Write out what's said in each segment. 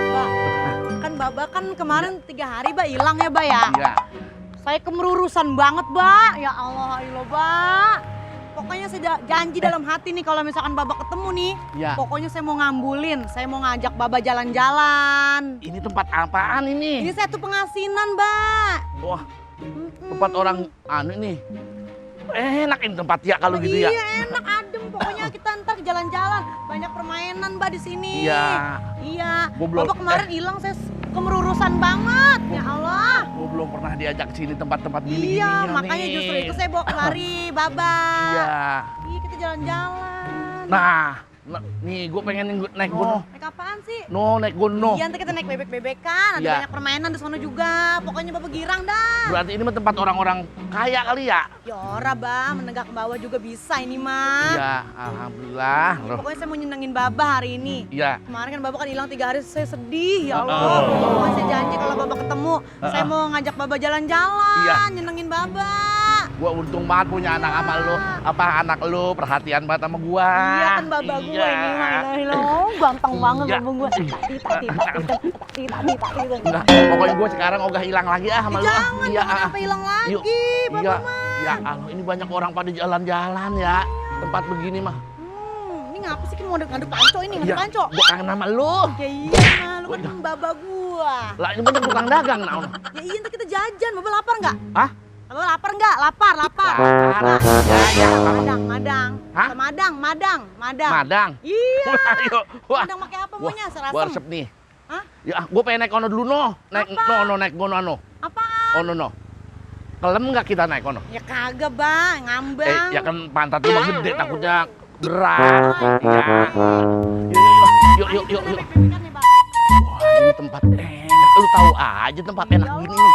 Mbak, kan Mbak kan kemarin 3 hari Mbak hilang ya Mbak ya? Iya. Saya kemerurusan banget Mbak, ya Allah ilah Mbak. Pokoknya saya janji dalam hati nih kalau misalkan Mbak ketemu nih, Iya. pokoknya saya mau ngambulin, saya mau ngajak Mbak jalan-jalan. Ini tempat apaan ini? Ini saya tuh pengasinan Mbak. Wah, tempat orang anu nih. Enak ini tempat ya kalau gitu ya. Iya enak adem, pokoknya kita ntar jalan-jalan. Banyak permainan Mbak di sini. Iya. Iya. Gua belum- Bapak kemarin hilang saya kemerurusan banget, ya Allah. Gue belum pernah diajak ke sini tempat-tempat gini-gini. Iya, makanya justru itu saya bawa kemari, Baba. Iya. Iya, kita jalan-jalan. Nah, nih gue pengen naik gunung. Naik apaan sih? Naik gunung. Iya, nanti kita naik bebek-bebekan. Ada Iya. banyak permainan di sana juga. Pokoknya Bapak girang dah. Berarti ini mah tempat orang-orang kaya kali ya? Ya ora, Bang. Menegak ke bawah juga bisa ini mah. Iya, alhamdulillah. Loh. Pokoknya saya mau nyenengin Baba hari ini. Iya. Kemarin kan Baba kan hilang 3 hari, saya sedih. Ya Allah. Pokoknya saya janji kalau Baba ketemu, saya mau ngajak Baba jalan-jalan, Iya. nyenengin Baba. Gua untung banget punya anak sama lu. Anak lu perhatian banget sama gua. Iya kan Baba gue Iya. ini mah. Oh, ganteng banget Iya. Baba gue. Enggak, pokoknya gua sekarang ogah hilang lagi sama lu. Jangan, Iya, jangan sampai hilang lagi, Yuk. Baba Iya. mah. Ya Allah, ini banyak orang pada jalan-jalan ya. Tempat begini mah. Ini ngapa sih mau ngaduk panco ini, ngaduk Iya, panco? gua kangen sama lu. Ya iya, nah, lu kan Baba gua. Lah ini banyak tukang dagang nah. Ya iya, ntar kita jajan. Baba lapar nggak? Hah? Baba lapar nggak? Lapar. Lapar. Ya, Madang. Hah? Madang. Madang. Iya. Ayo. Wah. Madang pakai apa Wah, maunya? gua Serasem. resep nih. Hah? Ya, gua pengen naik ono dulu no. Naik Apa? naik ono. Apaan? Ono no. Kelem nggak kita naik ono? Ya kagak, Bang. Ngambang. Ya kan pantat lu mah gede takutnya berat. Ya. Yuk. Ayo, kita naik bebekan nih, Bang. Wah, ini tempat enak. Lu tahu aja tempat enak Ya gini Allah, nih.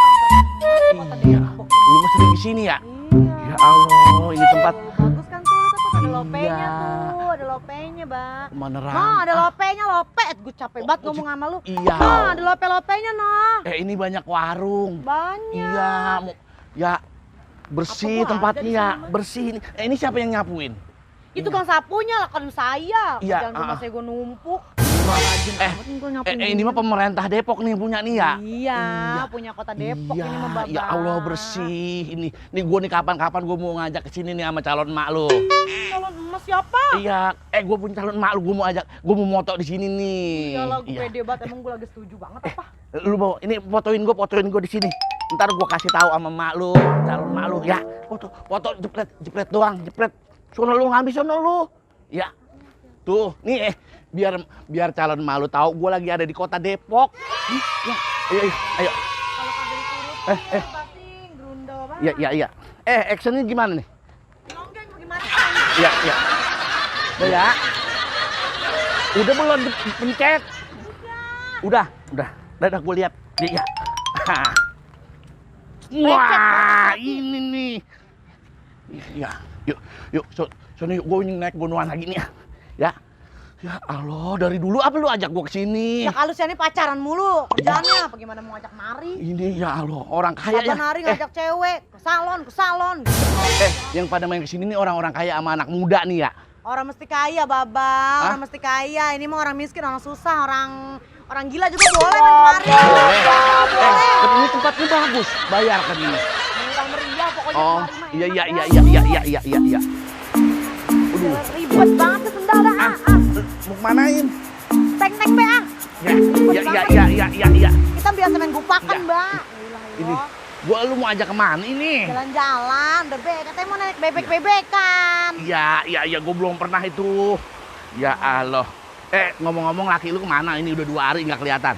Kota Iya. Depok. Lu mah sering di sini ya? Iya. Ya Allah, ini tempat Bagus kan tuh, ada lopenya Iya. tuh, ada lopenya, Bang. menerang. Nah, ada lopenya, lope. Gue capek banget ngomong sama lu. Iya. Nah, ada lope-lopenya, noh. Ini banyak warung. Banyak. Iya, ya bersih Apa gua tempatnya ada di ya, sana? bersih. Ini siapa yang nyapuin? Itu bang sapunya lah kan saya. Iya, Jangan rumah saya gue numpuk. Ini mah pemerintah Depok nih punya nih ya. Iya, punya kota Depok Iya, ini mah Baba. ya Allah bersih. Ini gue nih kapan-kapan gue mau ngajak ke sini nih sama calon emak lu. Calon emas siapa? Iya, gue punya calon emak lu, gue mau moto di sini nih. Iyalah gue pede banget, emang gue lagi setuju banget apa? Lu mau ini fotoin gue di sini. Ntar gue kasih tahu sama emak lu, calon emak lu. Ya, foto jepret doang, jepret. Sono lu ngambil sono lu. Ya. Tuh, nih biar calon emak lu tahu gue lagi ada di kota Depok. Ya, ayo. Kalau kagak diturutin pasti gerundel banget. Iya. Actionnya gimana nih? Nonggeng bagaimana? Iya. Udah ya. Udah belum pencet? Udah. Dah gue lihat. Iya. Wah, ini nih. Iya. Yuk. Sono yuk gue naik gunungan lagi nih ya. Ya. Ya Allah, dari dulu apa lu ajak gue ke sini? Ya kalau si ini pacaran mulu, kerjaannya bagaimana mau ngajak nari? Ini ya Allah, orang kaya ya. Saban hari ngajak cewek ke salon. Yang pada main ke sini nih orang-orang kaya sama anak muda nih ya. Orang mesti kaya, Baba. Orang mesti kaya. Ini mah orang miskin, orang susah, orang gila juga boleh main kemari. Boleh. Tapi ini tempatnya bagus, bayar kan ini. Murah meriah pokoknya Oh, kemari mah enak, iya. Aduh, Ribet banget tuh sendal dah. mau kemanain? Teng be ah. Ya. Kita biasa main gupakan, Ya. Mbak. Ini, lu mau ajak kemana ini? Jalan-jalan, bebek. Katanya mau naik bebek-bebekan. Iya, gue belum pernah itu. Ya Allah. Ngomong-ngomong laki lu kemana? Ini udah 2 hari nggak kelihatan.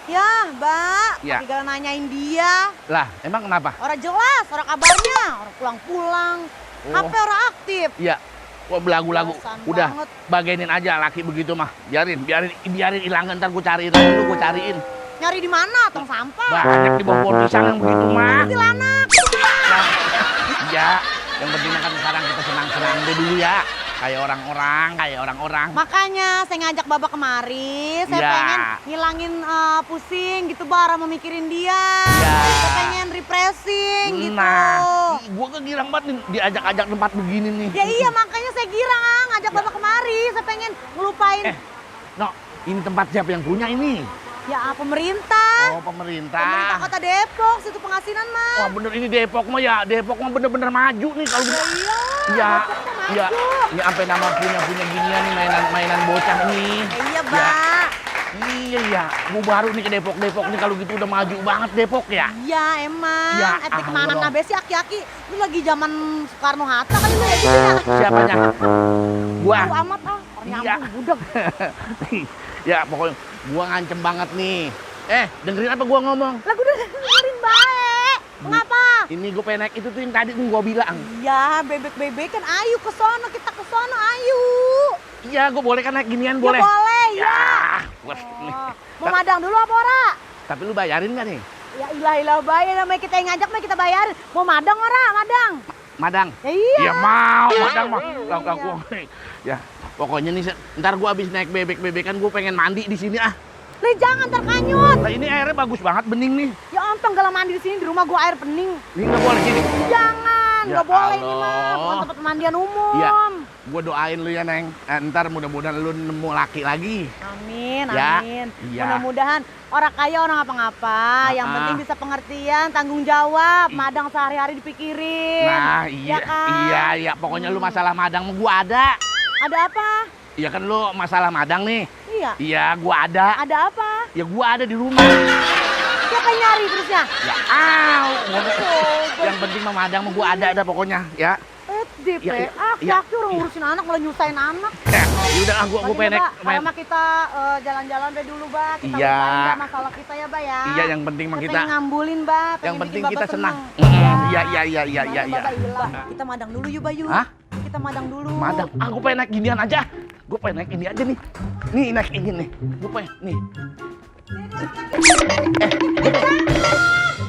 Ya, Mbak. Ya. Tinggal nanyain dia. Lah, emang kenapa? Orang jelas, orang kabarnya. Orang pulang-pulang. Oh. HP orang aktif. Iya. Wah, belagu-lagu. Alasan Udah, banget. bagenin aja laki begitu mah. Biarin hilang, ntar gue cariin dulu, gue cariin. Nyari di mana? Tong sampah. Banyak di bawah pohon pisang yang begitu mah. Kuntilanak. Iya, yang penting kan sekarang kita senang-senang deh dulu ya. kayak orang-orang. Makanya saya ngajak Babak kemari, saya Ya. pengen ngilangin pusing gitu bara memikirin dia. Ya. Saya pengen refreshing gitu. Nah, gua kegilang banget nih diajak-ajak tempat begini nih. Ya iya makanya saya girang ngajak Babak kemari, saya pengen ngelupain. No, ini tempat siapa yang punya ini? Ya pemerintah. Oh, Pemerintah pemerintah. Kota Depok, situ pengasinan mah. Wah, bener ini Depok mah ya. Depok mah bener-bener maju nih kalau Ya bener. iya. Iya, Depok mah iya. maju. Ini sampai nama punya ginian nih mainan bocah nih. Ya iya, Mbak. Iya ya, gua baru nih ke Depok nih kalau gitu udah maju banget Depok ya. Iya emang. Ya, Etik mana Allah. nabe sih aki-aki. Lu lagi zaman Soekarno Hatta kali lu ya gitu ya. Siapanya? Gua. Tahu amat ah. Orang Iya. nyampung budak. Ya pokoknya gua ngancem banget nih. Dengerin apa gua ngomong? Lagu udah dengerin baik. Mengapa? Ini gua pengen naik itu tuh yang tadi tuh gua bilang. Iya, bebek-bebek kan ayo ke sono, kita ke sono ayo. Iya, gua boleh kan naik ginian Ya boleh? boleh ya. Ya, gua Oh. Mau madang dulu apa ora? Tapi lu bayarin gak nih? Ya ilah bayar namanya kita yang ngajak mah kita bayarin. Mau madang ora? Madang. Madang? Ya iya. Ya mau, madang mah. Iya. Laku. Ya, pokoknya nih ntar gua habis naik bebek-bebekan gua pengen mandi di sini ah. Li jangan terkanyut. Nah, ini airnya bagus banget bening nih. Ya ontong galah mandi di sini di rumah gua air bening. Ini nggak boleh sini. Jangan, Ya nggak boleh ini Allah. mah. Bukan tempat pemandian umum. Iya. Gua doain lu ya, Neng. Ntar mudah-mudahan lu nemu laki lagi. Amin, Ya, amin. iya. Mudah-mudahan orang kaya orang apa-ngapa. Yang penting bisa pengertian, tanggung jawab. Madang sehari-hari dipikirin. Nah, Ya iya, kan? iya. Pokoknya lu masalah madang mah gua ada. Ada apa? Iya kan lu masalah madang nih. Iya. Iya, gua ada. Ada apa? Ya gua ada di rumah. Siapa yang nyari terusnya? Ya, yang penting mah madang mah gua ada pokoknya, ya. Dip, Iya, iya, aki-aki orang iya. ngurusin anak malah nyusahin anak. Yaudah lah, gua Bagaimana, pengen Mbak? main. Sama kita jalan-jalan deh dulu, Mbak. Kita Iya. lupain ya masalah kita ya, Mbak ya. Iya, yang penting mah Saya kita. pengen ngambulin, Mbak. Yang Pengen penting bikin kita Bapak senang. seneng. Iya. Mbak, kita madang dulu yuk, Bayu. Hah? Kita madang dulu. Madang. Gua pengen naik ginian aja. Gua pengen naik ini aja nih. Nih, naik ini nih. Gua pengen nih.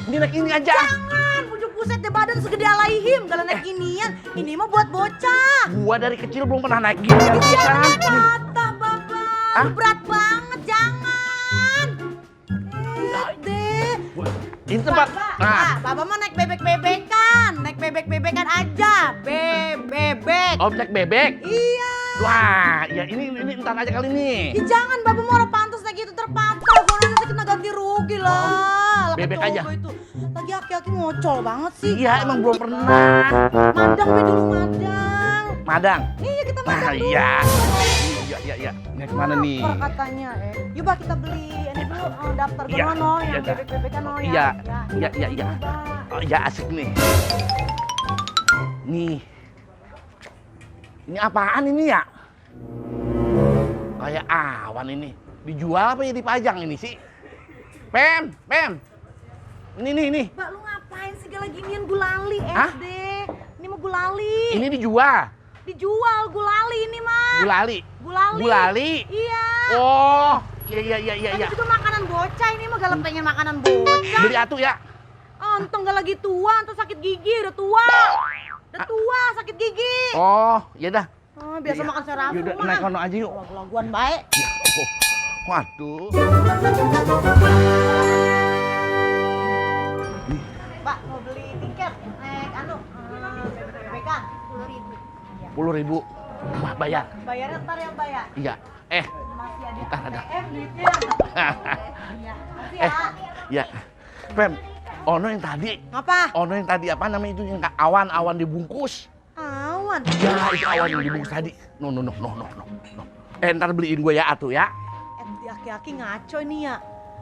Ini naik ini aja. Jangan, bujuk buset deh badan segede alaihim. Kalau naik ginian, ini mah buat bocah. Gua dari kecil belum pernah naik ginian. Jangan Pisan. kata, Bapak. Hah? Berat banget, jangan. Deh. Ini tempat. Bapak mah naik bebek-bebekan. Naik bebek-bebekan aja. Bebek. Oh, naik bebek. Iya. Wah, ya ini ntar aja kali nih. Ih, jangan, Bapak mau orang pantas naik gitu terpapar. Kalau nanti kena ganti rugi lah. Bebek Laki aja. cowok Itu. Lagi aki-aki ngocol banget sih. Iya, emang belum pernah. Madang be dulu madang. Madang. Iya kita madang Nah, dulu. iya. Iya. Naik kemana nih? Per katanya Yuk Mbak kita beli ini dulu daftar Iya, gono iya, yang dah. bebek-bebekan no Iya, ya. iya. Oh, ya asik nih. Nih. Ini apaan ini ya? Kayak awan ini. Dijual apa ya dipajang ini sih? Pem. Ini. Mbak lu ngapain sih gala ginian gulali Hah? SD? Ini mah gulali. Ini dijual. Dijual gulali ini mah. Gulali. Gulali. Iya. Oh, iya. Kan itu juga makanan bocah ini mah gala pengen makanan bocah. Beli atuh ya. Untung gak lagi tua, untung sakit gigi, udah tua. Udah tua, sakit gigi. Oh, ya dah. Oh, biasa Iya. makan serasi Yaudah, mah. naik kono aja yuk. Lagu-laguan baik. Ya, oh. Waduh. Mbak, mau beli tiket naik bebek-bebekan 10.000. Iya. 10.000. Wah, bayar. Bayarnya ntar ya, Mbak ya? Iya. Masih ada Ntar ada. ATM duitnya. Iya. Masih ya. Ya. Pem, Ono yang tadi. Apa? Ono yang tadi apa namanya itu yang awan dibungkus. Awan. Ya, itu awan yang dibungkus tadi. No. Ntar beliin gue ya atuh ya. Aki-aki ngaco nih ya.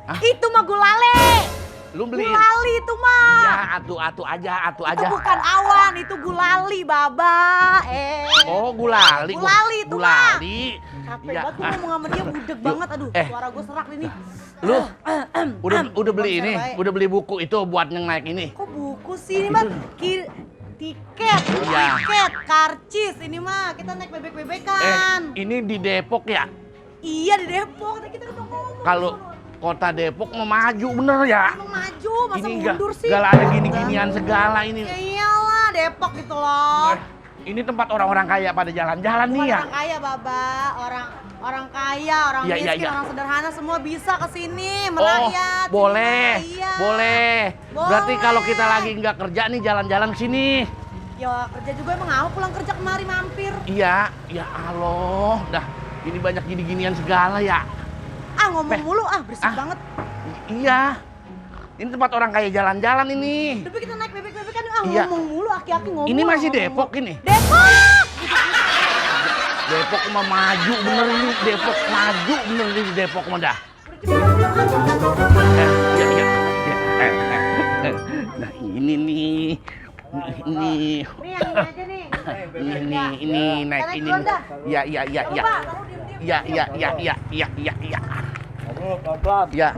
Hah? Itu mah gulali. Lu beliin. Gulali itu mah. Ya, atuh aja. Itu bukan awan, itu gulali, Baba. Oh, gulali. Gulali itu mah. Gulali. Capek Iya. banget tuh ngomong sama dia budeg banget. Aduh, suara gue serak ini. Lu udah beli Bangsa ini, baik. udah beli buku itu buat yang naik ini. Kok buku sih ini mah? Tiket, Iya. tiket, karcis ini mah kita naik bebek-bebekan. Ini di Depok ya. Iya di Depok, tadi kita udah ngomong. Kalau kota Depok mau maju bener ya. Emang maju, masa Ini mundur sih? segala ada gini-ginian segala ini. Ya iyalah Depok gitu loh. Ini tempat orang-orang kaya pada jalan-jalan nih ya. Orang kaya, Baba. Orang kaya, orang Iya, iya, miskin, iya. orang sederhana semua bisa ke sini merakyat. Boleh, Iya. boleh. Berarti Boleh. kalau kita lagi nggak kerja nih jalan-jalan sini. Ya kerja juga emang apa pulang kerja kemari mampir. Iya, ya Allah. Dah, ini banyak gini-ginian segala ya. Ah ngomong mulu berisik Ah. banget. Iya. Ini tempat orang kaya jalan-jalan ini. Tapi kita naik bebek-bebek kan Iya. ngomong mulu aki-aki ngomong. Ini masih ngomong Depok mulu. ini. Depok! Depok mah maju bener ini. Depok maju bener ini Depok mah dah. Iya, iya. Nah, ini nih. Ini. Nih yang ini aja nih. Ini naik Naik ini. duluan dah. Ya, ya, ya, ya. Pak, kamu diem-diem. Ya, ya, ya, ya, ya, ya, ya. Pelan-pelan. Ya,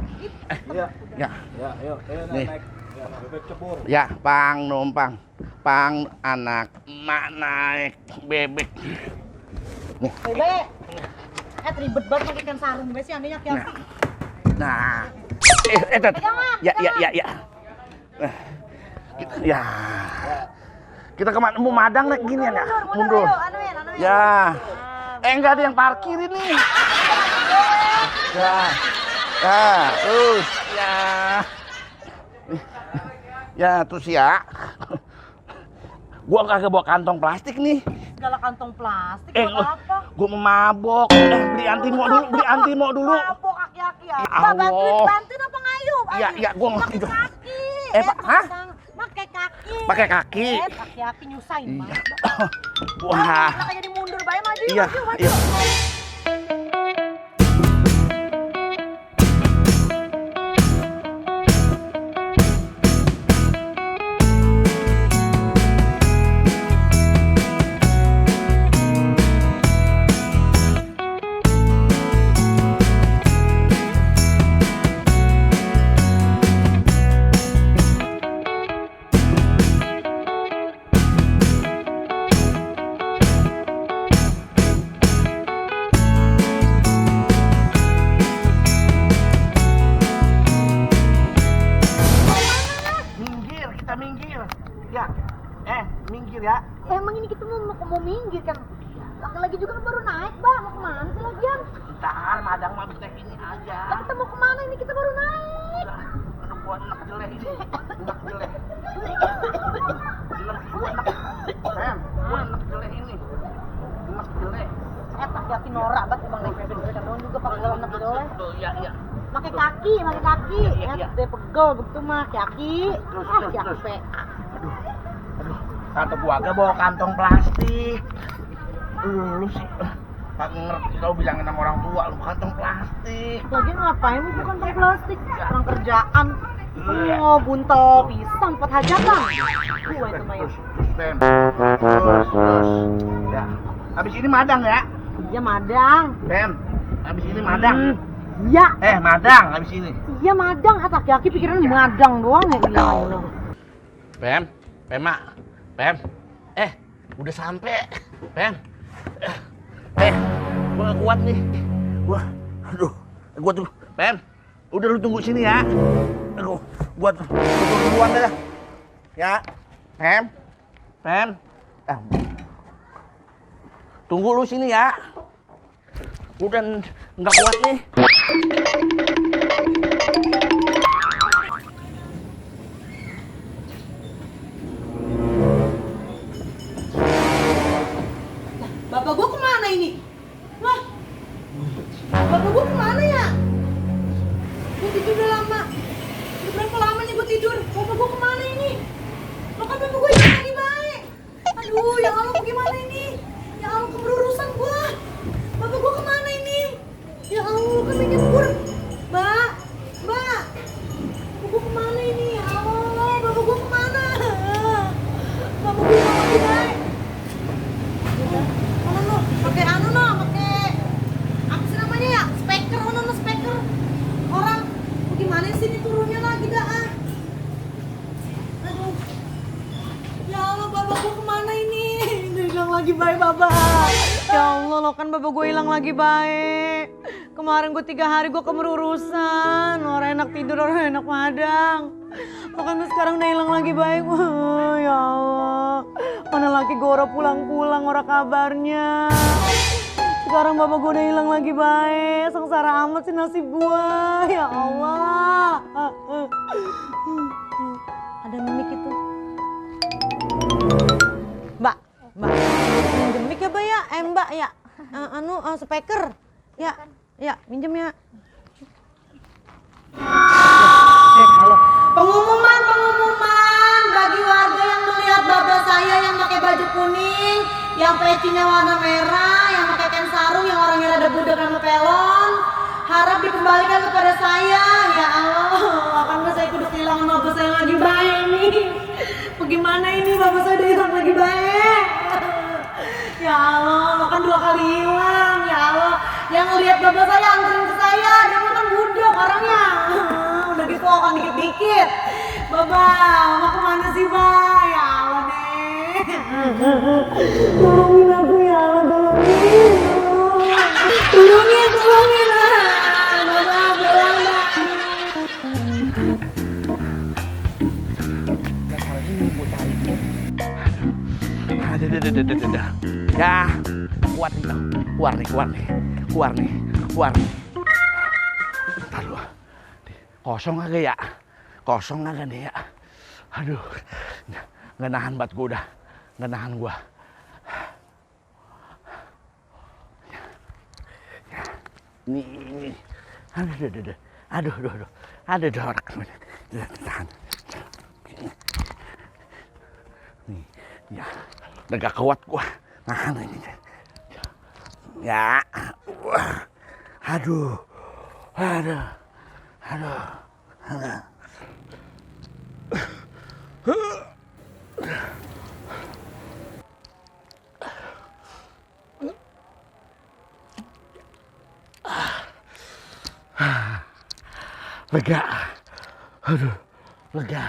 Iya. ya. Ya, ayo Nih. naik. Ya, bebek cebur. Ya, pang numpang. Pang anak mak naik bebek. Bebek. Ribet banget pakai ikan sarung gue sih anehnya aki-aki. Nah. Tet. Pegangan, Ya, ya, ya, ya. Ya. Kita kemana? Mau madang naik ginian ya? Mundur. Ayo, anuin. Ya. Enggak ada yang parkir ini. Ya. Ya, terus. Ya. Ya, terus ya. Gua kagak bawa kantong plastik nih. Segala kantong plastik Eh, buat apa? gua mau mabok. Beli antimo dulu. Mabok aki-aki ya. Ya Pak, Allah. bantuin apa ngayup? Iya, Ayo. iya, gua mau Pakai itu. kaki. Pak, hah? Pakai kaki. Pakai kaki. Aki-aki nyusahin Iya. banget. Wah. Kenapa jadi mundur bae maju Iya, maju. iya. Minggir, kita minggir. Ya. Minggir ya. Emang ini kita mau minggir kan? Lagi-lagi juga kan baru naik, Bang. Mau kemana sih lagian? Ntar madang mah bisa ini aja. Lah, kita mau kemana ini? Kita baru naik. Aduh, gua enak jelek ini. Enak jelek. Gua enak. Gua enak jelek ini. Enak jelek. Aki-aki norak banget Bang naik bebek doang juga pakai enak jelek. Tuh, ya, ya. Pakai kaki. Iya, iya. Dia pegel gitu mah kaki. Terus. Capek. Aduh, kata gua agak bawa kantong plastik. Lu sih kagak ngerti kau bilangin sama orang tua lu kantong plastik. Lagi ngapain lu bukan pakai plastik? Orang kerjaan. Iya. Oh, buntel pisang buat hajatan. Gua itu main. Terus, Bem. Terus. Ya. Habis ini madang ya, Iya madang. Bem. Habis ini madang. Iya. Madang habis ini. Iya madang. Aki-aki pikiran madang doang ya gila. Bem, Mak. Bem. Udah sampai. Bem. Gua gak kuat nih. Gua tuh. Bem. Udah lu tunggu sini ya. Gua tunggu duluan dah. Ya. Bem. Tunggu lu sini ya. Udah nggak kuat nih. Bapak gua kemana ini? Wah, bapak gua kemana ya? Gua tidur udah lama. Udah berapa lama nih gua tidur? Bapak gua kemana ini? Lo kan bapak gua hilang lagi baik. Aduh, ya Allah gimana ini? Ya Allah keberurusan gua. Bapak gua kemana ini? Ya Allah lo kan nyebur. Mbak. Bapak gua kemana ini? Ya Allah, bapak gua kemana? Bapak gua hilang lagi baik. Pakai apa sih namanya ya? Speaker, speaker. Orang, gimana sih ini turunnya lagi dah? Aduh. Ya Allah, bapak gua kemana ini? Hilang lagi baik bapak. Ya Allah, lo kan bapak gua hilang lagi baik. Kemarin gua 3 hari gua kemerurusan. Orang enak tidur, orang enak madang. Makanya sekarang udah hilang lagi baik. Ya Allah. Mana laki gue ora pulang-pulang, ora kabarnya. Sekarang bapak gue udah hilang lagi baik. Sengsara amat sih nasib gue. Ya Allah. Ada mimik itu. Mbak. Minjem mic ya, Mbak ya? Mbak ya. Speaker. Ya, minjem ya. Halo. Pengumuman bagi warga yang melihat bapak saya yang pakai baju kuning, yang pecinya warna merah, yang pakai kain sarung, yang orangnya rada budak sama pelon, harap dikembalikan kepada saya. Ya Allah, kan saya kudu kehilangan bapak saya lagi baik nih. Bagaimana ini bapak saya udah hilang lagi baik? Ya Allah, kan 2 kali hilang. Ya Allah, yang ngelihat bapak saya anterin ke saya, dia kan budak orangnya. Udah gitu akan dikit-dikit. Bapak, mau kemana sih, Pak? Ya Allah deh. Tolongin aku ya Allah, tolongin. Tolongin lah. Bapak, pulang lah. Ada. Ya, keluar nih. Bentar lu. Kosong kagak nih ya. Aduh, nggak nahan bat gua udah, nggak nahan gua. Nih. Aduh, orang. Tahan. Nih, ya, udah gak kuat gua. Nahan ini. Ya, aduh. Lega. Aduh, lega.